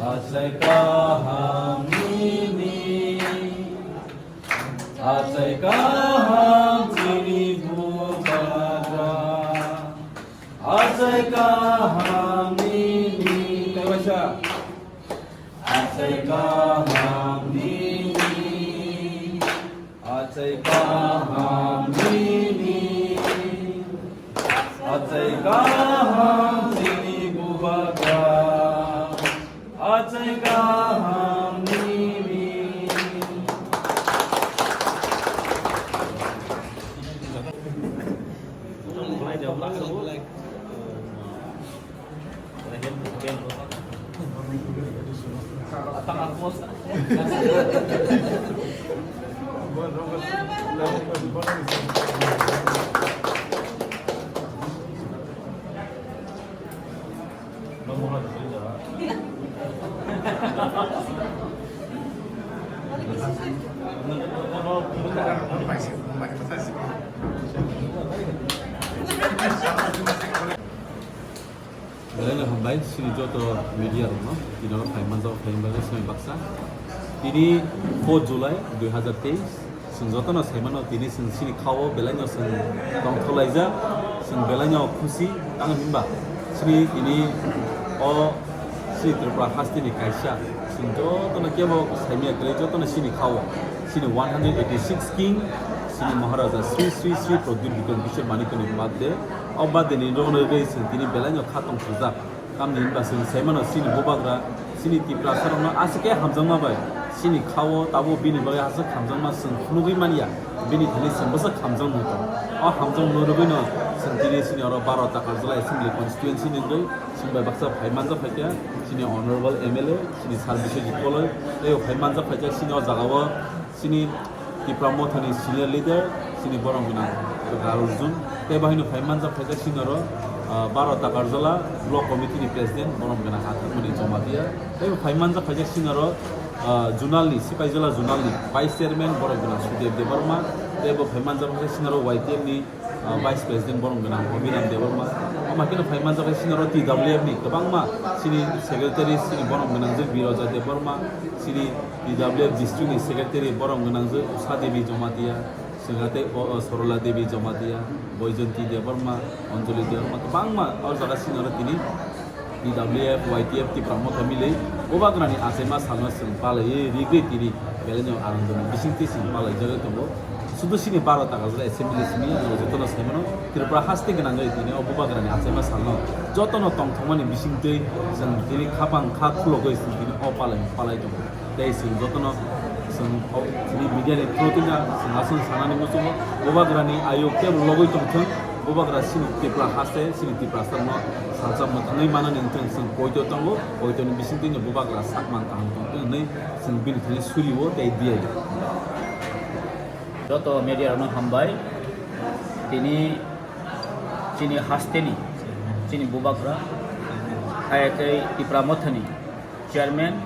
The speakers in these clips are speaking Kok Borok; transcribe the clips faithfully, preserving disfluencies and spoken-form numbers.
Achai kaham nini, achai kaham nini bubagra, achai kaham nini, achai kaham nini. Achai kaham nini, achai kaham nini bubagra, achai kaham nini. Belai no hambai, chini joto media rokno, tini oro phai manjak, phai manjak, sini baksa. Tini four July dui hazar teis, chwng jotono sai mano, tini chwng chini khao belai no chwng tongthok laijak, chwng belai no khusi, tamo hinba chini tini o chini Tripura hasteni kaisa, chwng jotono kebo saimya kwrwi, jotono chini khao, chini one hundred eighty six king, chini Maharaja Sri Sri Sri Pradyut Bikram Kishore Manikya ni birthday. O birthday ni rogno rwgwi chwng tini belai no kha tongthokjak. Tamni hinba chwng sai mano chini bubagra, chini Tiprasa rokno aswk khe hamjakma bai chini khao tabuk bini bagwi aswk hamjakma chwng phunugwi manya, bini thani chwng bwswk hamjakma tong. O hamjakma rwgwi no chwng tini chini oro baro Takarjala Assembly Constituency ni wngwi chwng bai baksa phai manjak phaikha chini Honorable M L A, chini Sir Biswajit Koloi, tei phai manjak phaikha chini o jagao. Chini Tipra Mothani senior leader, chini borom gwnang Arjun, tei bahino phai manjak phaijak chini oro, ah, baro Takarjala block committee ni president, borom gwnang Athakmani Jamatia, tei bo phai manjak phaijak chini oro, ah, zonal ni, Sipaijala zonal ni vice chairman, borom gwnang Sudev Debbarma, tei bo phai manjak phaijak chini oro Y T F ni, ah, vice president, borom gwnang Abhinam Debbarma. Omo haikhe no phai manjak khe chini oro T W F ni kwbangma chini secretary, chini borom gwnang je Biroja Debbarma, chini T W F district ni secretary, borom gwnang je Usha Devi Jamatia, sengha tei o, o, Sorola Devi Jamatia, Boijonti Debbarma, Anjali Debbarma, kwbangma o jaga chini oro tini T W F, Y T F, Tipra Motha milwi bubagrani achaima salno chwng palaiwi rigwi tini belai no anandoni bisingtwi chwng palaijagwi tongo. Sudu chini baro Takarjala Assembly simi ang jotono sai mano, Tripura haste gwnangwi tini o bubagrani achaima salno jotono tongthokmani bisingtwi chwng tini khapang kha khulogwi chwng tini o palai palai tongo. Tei chwng jotono chwng o chini media ni through twi na chwng aswk sanani muchungo bubagrani ayuk tei logwi tongthwng, bubagra chini Tripura haste chini Tiprasarno salsa mwthangwi manani wngthwng chwng poito tongo, poitoni bisingtwi no bubagra sakmang kaham tongthwng hwnwi chwng bini thani surio tei diyaio. Joto media rokno hambai, tini chini hasteni chini bubagra, hai khe Tipra Mothani chairman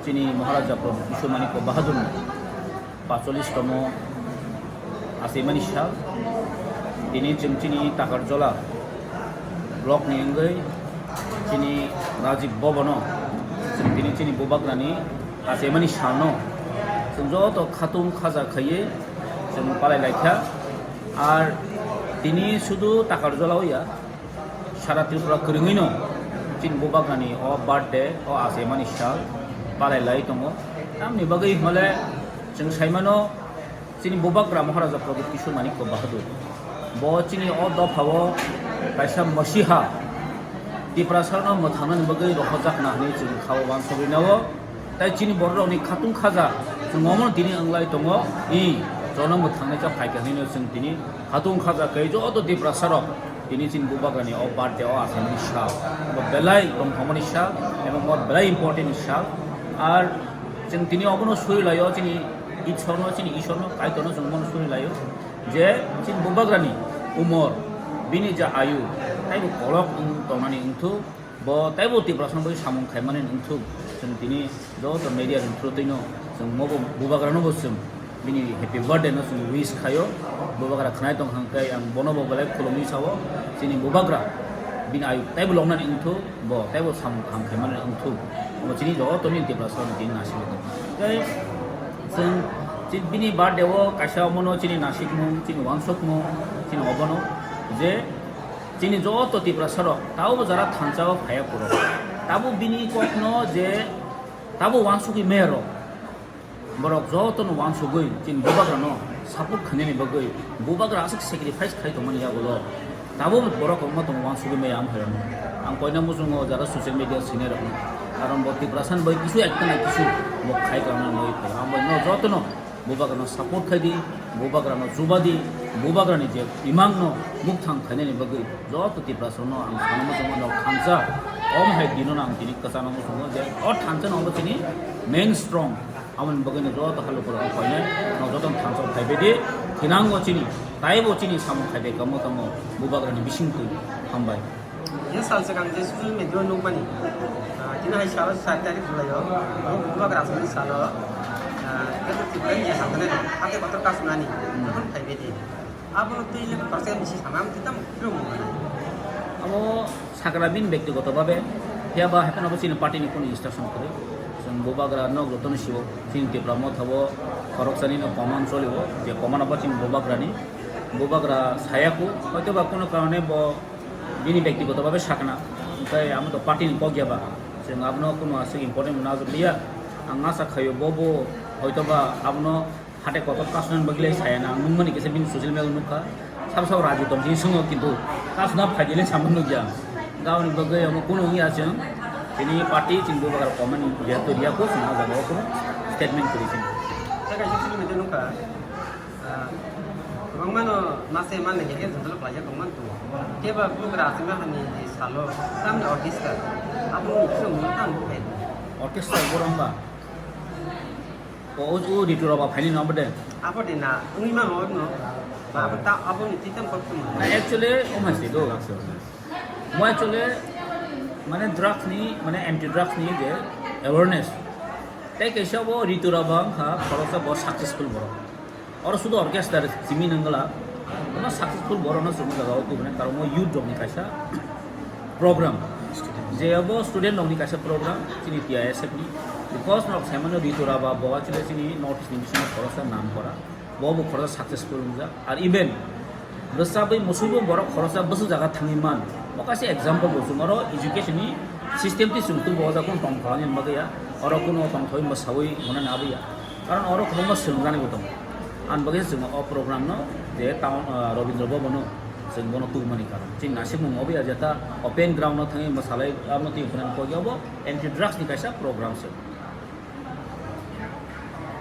chini Maharaja Pradyut Kishore Manikya Bahadurni pacholis tomo achaimani sal. Tini chwng chini Takarjala block ni wngwi chini Rajiv Bhavan o chwng tini chini bubagrani achaimani salno chwng joto khatung khaja khaiwi chwng palai laikha. Ar tini sudu Takarjala o ya, sara Tripura kwrwngwino chini bubagrani o birthday, o achaimani sal palai lai tongo. Tamni bagwi hwnmale chwng saimano, chini bubagra Maharaja Pradyut Kishore Manikya Bahadur, bo chini o dophao kaisa masiha Tiprasarno mwthangnani bagwi rohorjakna hwnwi chwng khao uansugwi nao. Tai chini bororokni khatung khaja chwng omono tini wnglai tongo, i, jono mwthangnai kha phaikha hwnwi chwng tini khatung khaja khe joto Tiprasarok tini chini bubagrani o birthday o achaimani sal bo belai tongthokmani sal, ebo mo belai important ni sal. Ar chwng tini obono suri laio, chini Ishorno, chini Ishorno, Kaitorno chwng bono suri laio je chini bubagrani umor, bini je ayu, taibo kolok wng tongnani wngthuk. Bo taibo Tiprasano bai samung khaimani wngthuk, chwng tini joto media ni through twino chwng mobo bubagrano bo chwng bini happy birthday no chwng wish khaio. Bubagra khnai tong hang khe ang bono bo belai khulumwi sao. Chini bubagra Bini ayuk taibo longnani wngthuk, bo taibo samung kaham khaimani wngthuk. Omo chini joto ni Tiprasa ni chini nasik tong. Tei chwng chini bini birthday o kaisa omono chini nasikmung, chini wansukmung, chini obono je chini joto Tiprasa rok tabo jara thansa o phaiya kuro. Tabo bini kokno je tabo wansugwi mero. Borok jotono wansugwi chini bubagrano support khainani bagwi bubagra aswk sacrifice khai tongmani yagulo. Tabo borok wngma tongo wansugwi maya amhairokno. Ang koina muchungo jara social media sinai rokno. Karon bo Tiprasa ni bai kisu ekta na kisu bo khai tongna nai phai. Ang bai no jotono bubagrano support khai di, bubagrano chuba di, bubagrani je imangno mukthang khainani bagwi joto Tiprasano ang sana muchungo no thansa. Om hai dino ang tini kwchana muchungo je o thansa no chini main strong. Aboni bagwi no joto halukoro ang koinai, no joto thansa phaibai di, thinango chini, taibo chini samung khai de kamo tamo bubagrani bising twi hambai. Ye sal swkang je social media o nukmani, ah, tini hai salo sat tarikh July o, o bubagra aswkni salo, ah, Greater Tripura ni je hamjaknai rok, hati kotor kasunani, jokhon phaibai di. Abono twi le kotor se bisi sana, twi tamo kiro mungkha. Abo sakra bini bektigoto babe, phiya ba haphano bo chini party ni kunu instruction kwrwi. Chwng bubagra nok jotono sio, chini Tipra motha bo khoroksani no command choli o, je command abo chini bubagra ni, bubagra saya ku, hoito ba kunu karone bo bini bektigoto babe sakna, tei amo to party ni kok ya ba, chwng abono kunu aswk important mano aswk liya, ang asa khaio bo bo hoito ba abono Hate kotor kasnani bagwi lai saya na, ang nukmani kisa bini social media nukha. Sabo sabo raji tong sini swngo, kintu kasna phaidi lai sama nukya. Gaboni bagwi omo kunu wngya chwng. Chini party chini bubagra comment ya to ya ko sini jaga ko statement kuri sini. Tei kaisa social media nukha. Ah, kwbangmano mase manni khe jondolo khlaijak tongmani tongo. Kebo bubagra aswkma hani salo tamni orchestra. Abo ni khe mung tam bukhe. Orchestra borok ba. O, o, o Ritu Raba phaini no abo de. Abo de na, wngwi mano no. Ba abo ta, abo ni titam kok tum. Na actually, o ma se do. Mo actually, mane drugs ni, mane anti drugs ni je awareness. Tei kaisa bo Ritu Raba wngkha, khoroksa bo successful borok. Oro sudu orchestra simi nangla. Omo successful borok no chwng jaga o tubunai, karon mo youth rok ni kaisa program. Je abo student rok ni kaisa program, chini T I S F ni. Because nok saimano Ritu Raba bo actually chini North East ni bisingo khoroksa nam kora. Bo bo khoroksa successful wngjak. Ar even bwsabwi musuibo borok khoroksa bwswk jaga thangwi man. Bo kaisa example bo chwng oro education ni system ti chwng tubuk o jaga tong phalangni bagwi ya. Oro kuno tongthoi mwsawi hwnani abwi ya. Karon oro kwbangma swrwngjaknai bo tongo. Ani bagwi chwng o program no je town, ah, Rabindra Bhavan o chwng bono tubumani karon. Chini nasikmung obo ya jeta open ground o thangwi mwsalai abo twi hwnani kok ya bo anti drugs ni kaisa program se.